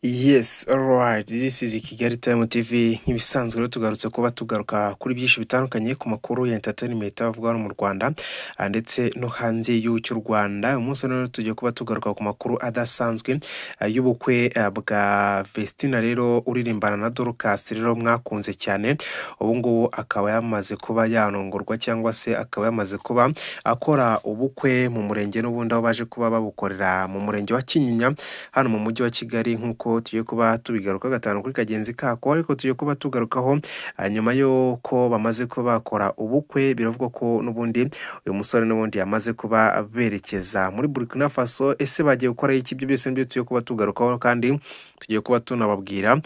Yes, alright. This is Kigali Time TV. Nk'ibisanzwe rero tugarutse kuba tugaruka kuri byinshi bitandukanye ku makuru ya entertainment avugwa hano mu Rwanda ndetse no hanze y'igihugu cy'u Rwanda. Uyu munsi rero tugiye kuba tugaruka ku makuru adasanzwe y'ubukwe bwa Vestina rero uririmbana na Dorcas rero mwakunze cyane. Ubu ngubu akaba yamaze kuba yarongorwa cyangwa se akaba yamaze kuba akora ubukwe mu murenge n'ubundi aho baje kuba babukorera mu murenge wa Kinyinya hano mu mujyi wa Kigali, nk'uko tugiye kuba tubigaruka gatanu kuri kagenzi kako. Ariko tugiye kuba tugarukaho nyuma y'uko bamaze kuba bakora ubukwe, biravugwa ko n'ubundi uyu musore n'ubundi yamaze kuba berekeza muri Burkina Faso. Ese bagiye gukora iki? Ibyo byose nibyo tugiye kuba tugarukaho, kandi tugiye kuba tunababwira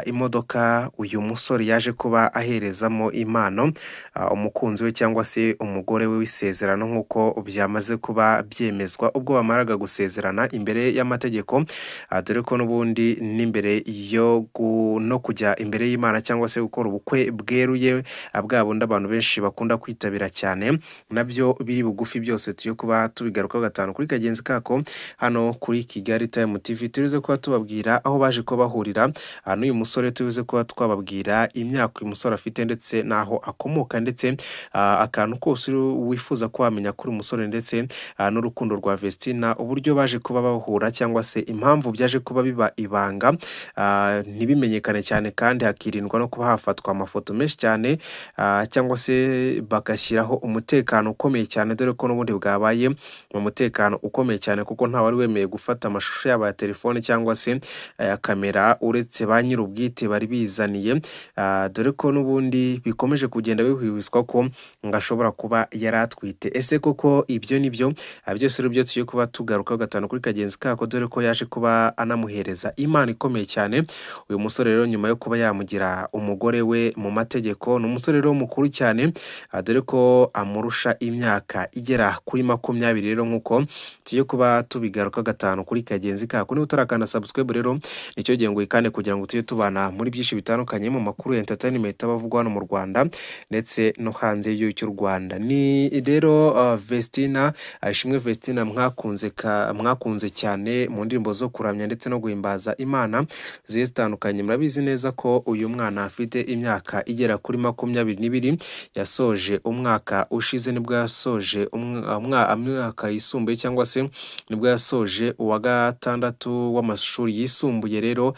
imodoka uyu musore yaje kuba aherezamo impano umukunzi we cyangwa se umugore we w'isezerano, nk'uko byamaze kuba byemezwa ubwo bamaraga gusezerana imbere y'amategeko, dore ko n'ubundi n'imbere yo no kujya imbere y'Imana cyangwa se gukora ubukwe bweruye, bwa bundi abantu benshi bakunda kwitabira cyane, nabyo biri bugufi. Byose tugiye kuba tubigarukaho gatanu kuri kagenzi kako hano kuri Kigali Time TV. Turize kuba tubabwira aho baje kuba bahurira n'uyu musore, tuze kuba twababwira imyaka uyu musore afite ndetse n'aho akomoka, ndetse akantu kose wifuza kuba wamenya kuri uyu musore, ndetse n'urukundo rwa Vestina, uburyo baje kuba bahura cyangwa se impamvu byaje kuba biba ibanga ntibimenyekane cyane, kandi hakirindwa no kuba hafatwa amafoto menshi cyane cyangwa se bagashyiraho umutekano ukomeye cyane, dore ko n'ubundi bwabaye mu mutekano ukomeye cyane, kuko nta wari wemeye gufata amashusho yaba ya telefone cyangwa se aya kamera uretse ba nyir'ubwite bari bizaniye, dore ko n'ubundi bikomeje kugenda bihwihwiswa ko ngo ashobora kuba yari atwite. Ese koko ibyo ni byo? Byose rero byo tugiye kuba tugarukaho gatanu kuri kagenzi kako, dore ko yaje kuba anamuhereza impano ikomeye cyane uyu musore rero nyuma yo kuba yamugira umugore we mu mategeko. Ni umusore rero mukuru cyane, dore ko amurusha imyaka igera kuri 20 rero, nk'uko tugiye kuba tubigaruka gatanu kuri kagenzi kako. Niba utarakanda subscribe rero nicyo gihe ngo uyikande kugira ngo tujye tubana muri byinshi bitandukanye mu makuru ya entertainment aba avugwa hano mu Rwanda ndetse no hanze y'igihugu cy'u Rwanda. Ni rero Vestina, Ishimwe Vestina mwakunze cyane mu ndirimbo zo kuramya ndetse no guhimbaza Imana zigiye zitandukanye. Murabizi neza ko uyu mwana afite imyaka igera kuri 22, yasoje umwaka ushize, nibwo yasoje umwaka yisumbuye cyangwa se nibwo yasoje uwa gatandatu w'amashuri yisumbuye rero,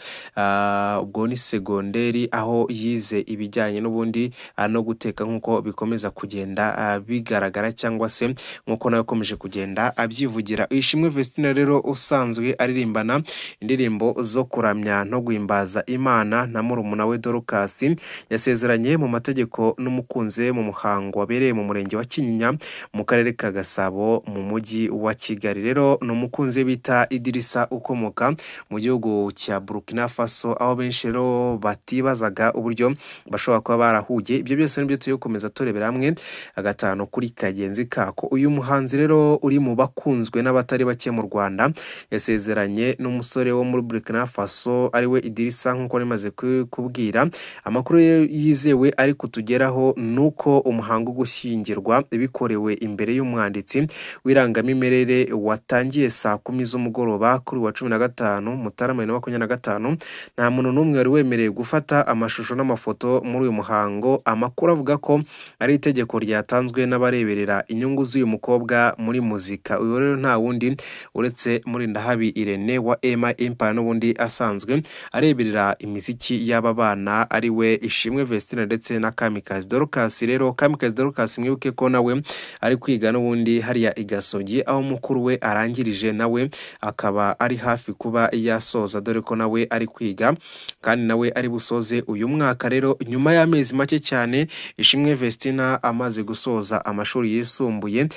ubwo ni segonderi, aho yize ibijyanye n'ubundi no guteka, nk'uko bikomeza kugenda bigaragara cyangwa se nk'uko nawe akomeje kugenda abyivugira. Ishimwe Vestina rero usanzwe aririmbana indirimbo zo kuramya no guhimbaza Imana na murumuna we Dorcas, yasezeranye mu mategeko n'umukunzi we mu muhango wabereye mu murenge wa Kinyinya mu karere ka Gasabo mu mujyi wa Kigali. Rero ni umukunzi we bita Idirisa ukomoka mu gihugu cya Burkina Faso, aho benshi rero batibazaga uburyo bashobora kuba barahuye. Ibyo byose nibyo tugiye gukomeza turebera hamwe gatanu kuri kagenzi kako. Uyu muhanzi rero uri mu bakunzwe n'abatari bake mu Rwanda yasezeranye n'umusore wo muri Burkina Faso ariwe Idirisa, nk'uko rimaze kubwira. Amakuru yizewe ari kutugeraho nuko umuhango wo gushyingirwa bikorewe imbere y'umwanditsi w'irangamimerere watangiye saa 10 z'umugoroba kuri uwa 15 Mutarama 2025. Nta muntu n'umwe wari wemerewe gufata amashusho n'amafoto muri uyu muhango. Amakuru avuga ko ari itegeko ryatanzwe n'abareberera inyungu z'uyu mukobwa muri muzika. Uyu rero nta wundi uretse Murindahabi Irene wa Emma Empire, n'ubundi asanzwe areberera imiziki y'aba bana ari we Ishimwe Vestina ndetse na Kamikazi Dorcas. Rero Kamikazi Dorcas mwibuke ko nawe ari kwiga n'ubundi hariya i Gasogi, aho mukuru we arangirije, nawe akaba ari hafi kuba yasoza, dore ko nawe ari kwiga kandi nawe ari busoze uyu mwaka. Rero nyuma y'amezi make cyane Ishimwe Vestina amaze gusoza amashuri yisumbuye,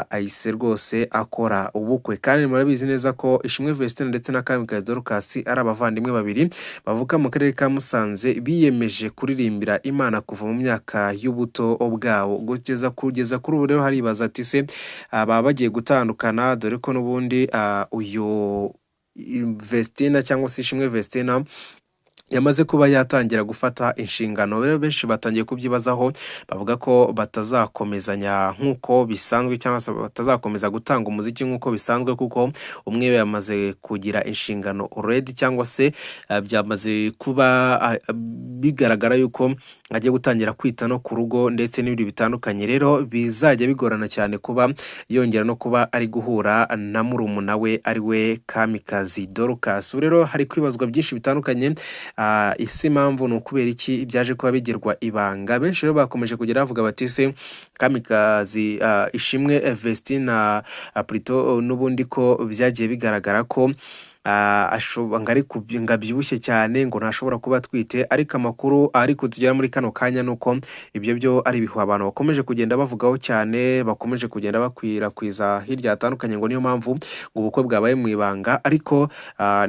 ahise rwose akora ubukwe. Kandi murabizi neza ko Ishimwe Vestina ndetse na Kamikazi Dorcas ari abavandimwe babiri bavuka mu karere ka Musanze, biyemeje kuririmbira Imana kuva mu myaka y'ubuto bwabo kugeza kuri ubu. Rero haribaza ati se baba bagiye gutandukana, dore ko n'ubundi uyu Vestina cyangwa se Ishimwe Vestina Yamaze kuba yatangira gufata inshingano. Rero benshi batangiye kubyibazaho, bavuga ko batazakomezanya nk'uko bisanzwe cyangwa se batazakomeza gutanga umuziki nk'uko bisanzwe, kuko umwe yamaze kugira inshingano already, cyangwa se byamaze kuba bigaragara yuko agiye gutangira kwita no ku rugo ndetse n'ibindi bitandukanye. Rero bizajya bigorana cyane kuba yongera no kuba ari guhura na murumuna we, ari we Kamikazi Dorcas. Ubu rero hari kwibazwa byinshi bitandukanye. Ese impamvu ni ukubera iki byaje kuba bigirwa ibanga? Benshi rero bakomeje kugera bavuga bati: "Se Kamikazi, Ishimwe Vestine, plutôt, n'ubundi ko byagiye bigaragara ko ngo ngo abyibushye cyane, ngo ntashobora kuba atwite?" Ariko amakuru ari kutugera muri kano kanya ni uko ibyo byo ari ibihuha abantu bakomeje kugenda bavugaho cyane, bakomeje kugenda bakwirakwiza hirya hatandukanye, ngo niyo mpamvu ngo ubukwe bwabaye mu ibanga. Ariko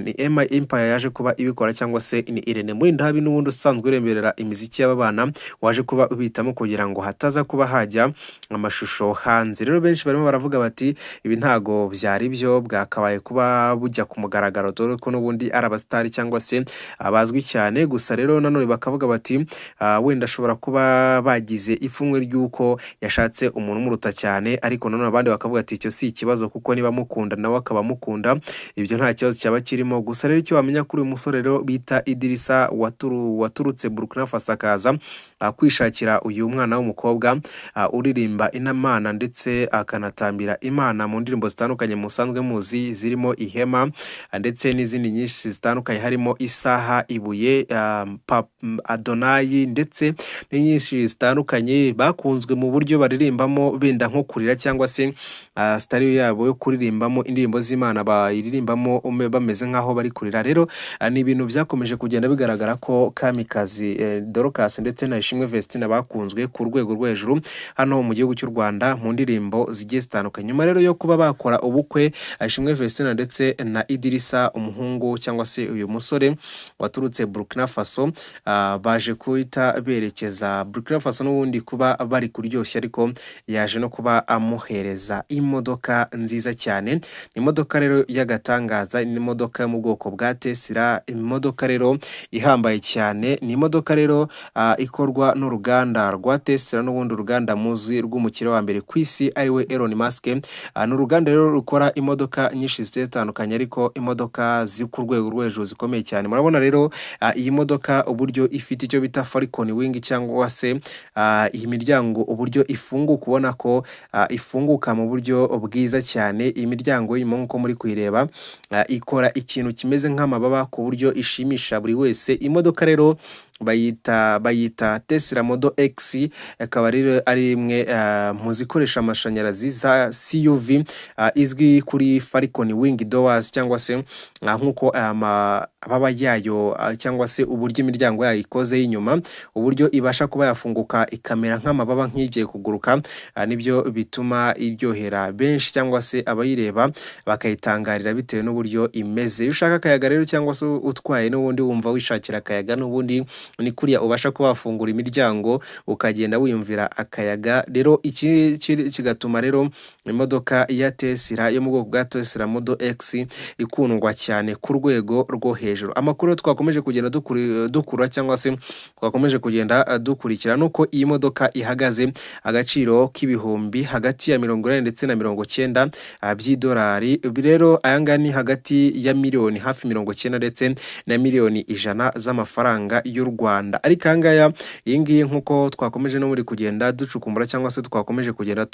ni Emma Empire yaje kuba ibikora, cyangwa se ni Irene Murindahabi n'ubundi usanzwe ureberera imiziki y'aba bana waje kuba ubitamo kugira ngo hataza kuba hajya amashusho hanze. Rero benshi barimo baravuga bati: "Ibi ntago byari byo, bwakabaye kuba bujya ku mugaragaro, dore ko n'ubundi ari abasitari cyangwa se abazwi cyane." Gusa rero nanone bakavuga bati: "Wenda ashobora kuba bagize ipfunwe ry'uko yashatse umuntu umuruta cyane." Ariko nanone abandi bakavuga ati: "Icyo si ikibazo, kuko niba amukunda nawe akaba amukunda, ibyo nta kibazo cyaba kirimo." Gusa rero icyo wamenya kuri uyu musore rero bita Idirisa waturutse Burkina Faso akaza kwishakira uyu mwana w'umukobwa uririmba Imana ndetse akanatambira Imana mu ndirimbo zitandukanye musanzwe muzi, zirimo Ihema ndetse n'izindi nyinshi zitandukanye, harimo Isaha, Ibuye, Adonayi ndetse n'inyinshi zitandukanye, bakunzwe mu buryo baririmbamo benda nko kurira, cyangwa se style yabo yo kuririmbamo indirimbo z'Imana bayiririmbamo bameze nk'aho bari kurira. Rero ni ibintu byakomeje kugenda bigaragara ko Kamikazi Dorcas ndetse na Ishimwe Vestine bakunzwe ku rwego rwo hejuru hano mu gihugu cy'u Rwanda mu ndirimbo zigiye zitandukanye. Nyuma rero yo kuba bakora ubukwe, Ishimwe Vestine ndetse na Idirisa, umuhungu cyangwa se uyu musore waturutse Burkina Faso, baje guhita berekeza Burkina Faso n'ubundi kuba bari kuryoshya, ariko yaje no kuba amuhereza imodoka nziza cyane. Ni imodoka rero y'agatangaza, ni imodoka yo mu bwoko bwa Tesla, imodoka rero ihambaye cyane. Ni imodoka rero ikorwa n'uruganda rwa Tesla, n'ubundi uruganda muzi rw'umukire wa mbere ku isi, ariwe Elon Musk. Ni uruganda rero rukora imodoka nyinshi zigiye zitandukanye, ariko imodoka ziri ku rwego rwo hejuru zikomeye cyane. Murabona rero iyi modoka uburyo ifite icyo bita Falcon Wing, cyangwa se iyi miryango uburyo ifunguka, ubona ko ifunguka mu buryo bwiza cyane. Iyi miryango y'inyuma, nk'uko muri kuyireba, ikora ikintu kimeze nk'amababa ku buryo ishimisha buri wese. Imodoka rero bayita Tesla Model X, akaba rero ari imwe mu zikoresha amashanyarazi za SUV, izwi kuri Falcon Wing Doors, cyangwa se nk'uko aya mababa yayo, cyangwa se uburyo imiryango yayo ikoze y'inyuma, uburyo ibasha kuba yafunguka ikamera nk'amababa nk'igiye kuguruka, nibyo bituma iryohera benshi cyangwa se abayireba bakayitangarira bitewe n'uburyo imeze. Iyo ushaka akayaga rero, cyangwa se utwaye n'ubundi wumva wishakira akayaga, n'ubundi ni kuriya ubasha kuba wafungura imiryango ukagenda wiyumvira akayaga. Rero iki kigatuma rero imodoka ya Tesla yo mu bwoko bwa Tesla Model X ikundwa cyane ku rwego rwo hejuru. Amakuru twakomeje kugenda dukura cyangwa se twakomeje kugenda dukurikira nuko iyi modoka ihagaze agaciro k'ibihumbi hagati ya 80 ndetse na 90 by'idolari. Ibi rero aya ngaya ni hagati ya miliyoni hafi 90 ndetse na miliyoni 100 z'amafaranga y'u Rwanda. Ariko aya ngaya, iyi ngiyi, nk'uko twakomeje no muri kugenda ducukumbura cyangwa se twakomeje kugenda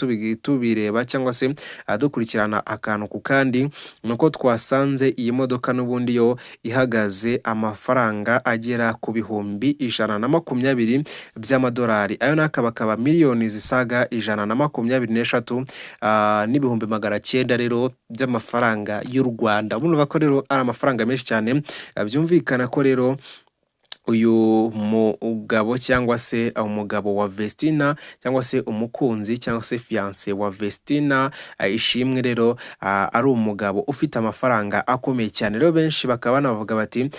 tubireba cyangwa se dukurikirana akantu ku kandi, ni uko twasanze iyi modoka n'ubundi yo ihagaze amafaranga agera ku 120,000 by'amadolari. Ayo ni akaba miliyoni zisaga 123 n'ibihumbi 900 rero by'amafaranga y'u Rwanda. Urumva ko rero ari amafaranga menshi cyane, byumvikana ko rero uyu mugabo cyangwa se umugabo wa Vestina cyangwa se umukunzi cyangwa se fiance wa Vestina Ishimwe rero ari umugabo ufite amafaranga akomeye cyane. Rero benshi bakaba banavuga bati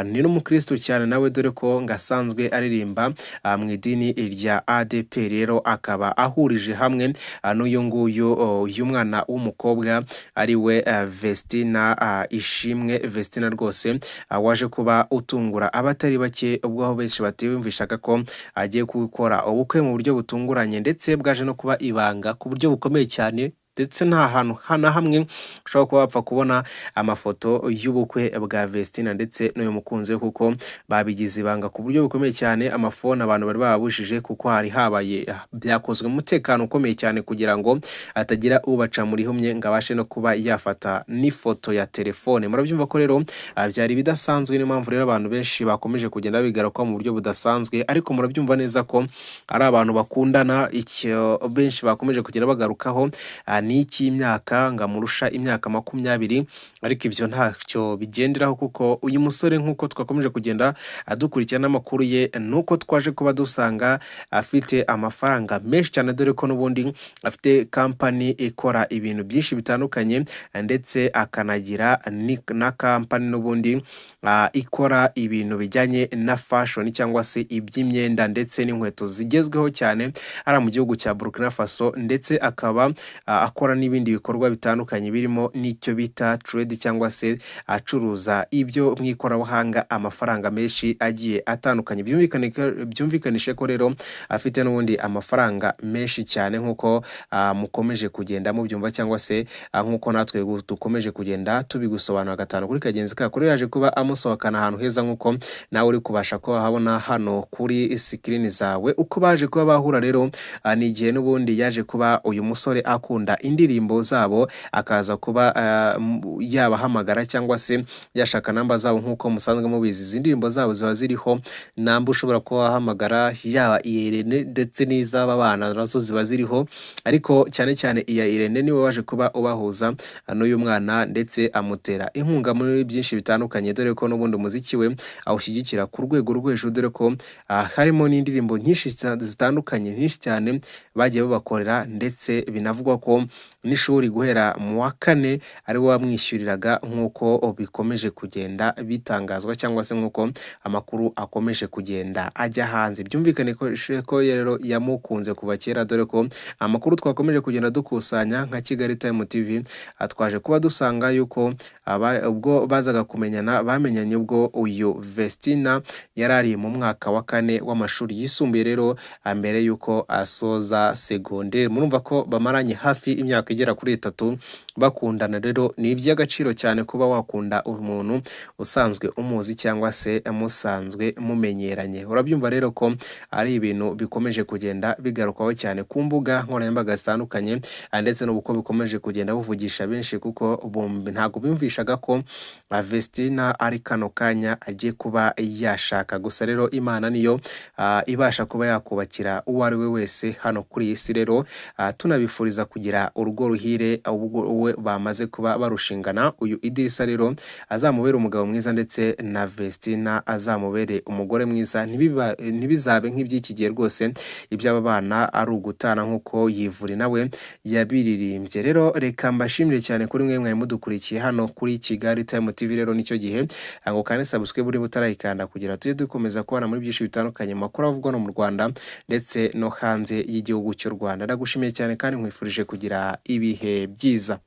ni n'umukristo cyane nawe, dore ko ngo asanzwe aririmba mu idini rya ADP. Rero akaba ahurije hamwe n'uyu nguyu uyu mwana w'umukobwa ari we Vestina Ishimwe. Vestina rwose waje kuba utungura abatari bake, ubwo aho benshi batiyumvishaga ko agiye gukora ubukwe mu buryo butunguranye, ndetse bwaje no kuba ibanga ku buryo bukomeye cyane, ndetse nta hantu na hamwe ushobora kuba wapfa kubona amafoto y'ubukwe bwa Vestina ndetse n'uyu mukunzi we, kuko babigize ibanga ku buryo bukomeye cyane. Amafone abantu bari bababujije, kuko hari habaye byakozwe mu mutekano ukomeye cyane kugira ngo hatagira ubaca muri humye ngo abashe no kuba yafata n'ifoto ya telefone. Murabyumva ko rero byari bidasanzwe, niyo mpamvu rero abantu benshi bakomeje kugenda bigaruka mu buryo budasanzwe. Ariko murabyumva neza ko ari abantu bakundana. Icyo benshi bakomeje kugenda bagarukaho ni icy'imyaka, ngo amurusha imyaka 20, ariko ibyo ntacyo bigenderaho, kuko uyu musore nk'uko twakomeje kugenda dukurikirana amakuru ye, nuko twaje kuba dusanga afite amafaranga menshi cyane, dore ko n'ubundi afite kampani ikora ibintu byinshi bitandukanye, ndetse akanagira na kampani n'ubundi ikora ibintu bijyanye na fashion cyangwa se iby'imyenda ndetse n'inkweto zigezweho cyane ari mu gihugu cya Burkina Faso, ndetse akaba akora n'ibindi bikorwa bitandukanye birimo n'icyo bita trade cyangwa se acuruza ibyo mu ikoranabuhanga, amafaranga menshi agiye atandukanye. Byumvikanishe ko rero afite n'ubundi amafaranga menshi cyane, nk'uko mukomeje kugenda mubyumva cyangwa se nk'uko natwe dukomeje kugenda tubigusobanura gatanu kuri kagenzi kako. Rero yaje kuba amusohokana ahantu heza, nk'uko nawe uri kubasha kuhabona hano kuri sikirini zawe. Uko baje kuba bahura rero ni igihe n'ubundi yaje kuba uyu musore akunda indirimbo zabo, akaza kuba yabahamagara cyangwa se yashaka namba zabo. Nk'uko musanzwe mubizi, izi ndirimbo zabo ziba ziriho namba ushobora kuba wahamagara, yaba iya Irene ndetse n'iz'aba bana nazo ziba ziriho, ariko cyane cyane iya Irene niwe waje kuba ubahuza n'uyu mwana, ndetse amutera inkunga muri byinshi bitandukanye, dore ko n'ubundi umuziki we awushyigikira ku rwego rwo hejuru, dore ko harimo n'indirimbo nyinshi zitandukanye nyinshi cyane bagiye babakorera, ndetse binavugwa ko n'ishuri guhera mu wa kane ari we wamwishyuriraga, nk'uko bikomeje kugenda bitangazwa cyangwa se nk'uko amakuru akomeje kugenda ajya hanze. Byumvikane ko rero yamukunze kuva kera, dore ko amakuru twakomeje kugenda dukusanya nka Kigali Time TV twaje kuba dusanga yuko ubwo bazaga kumenyana, bamenyanye ubwo uyu Vestina yari ari mu mwaka wa kane w'amashuri yisumbuye, rero mbere yuko asoza segonderi. Murumva ko bamaranye hafi imyaka igera kuri 3 bakundana. Rero ni iby'agaciro cyane kuba wakunda umuntu usanzwe umuzi cyangwa se musanzwe mumenyeranye. Urabyumva rero ko ari ibintu bikomeje kugenda bigarukwaho cyane ku mbuga nkoranyambaga zitandukanye, ndetse n'uko bikomeje kugenda buvugisha benshi, kuko ntabwo bumvishaga ko Vestina ari kano kanya agiye kuba yashaka. Gusa rero Imana niyo ibasha kuba yakubakira uwo ari we wese hano kuri iyi si. Rero tunabifuriza kugira urugo ruhire ubwo we bamaze kuba barushingana. Uyu Idirisa rero azamubere umugabo mwiza, ndetse na Vestina azamubere umugore mwiza. Ntibizabe nk'iby'iki gihe rwose, iby'aba bana ari ugutana nk'uko Yivuri nawe yabiririmbye. Rero reka mbashimire cyane kuri mwe mwari mudukurikiye hano kuri Kigali Time TV. Rero nicyo gihe ngo kandi subscribe uri butarayikanda, kugira tujye dukomeza kubana muri byinshi bitandukanye, makuru avugwa no mu Rwanda ndetse no hanze y'igihugu cy'u Rwanda. Ndagushimiye cyane kandi nkwifurije kugira ibihe byiza.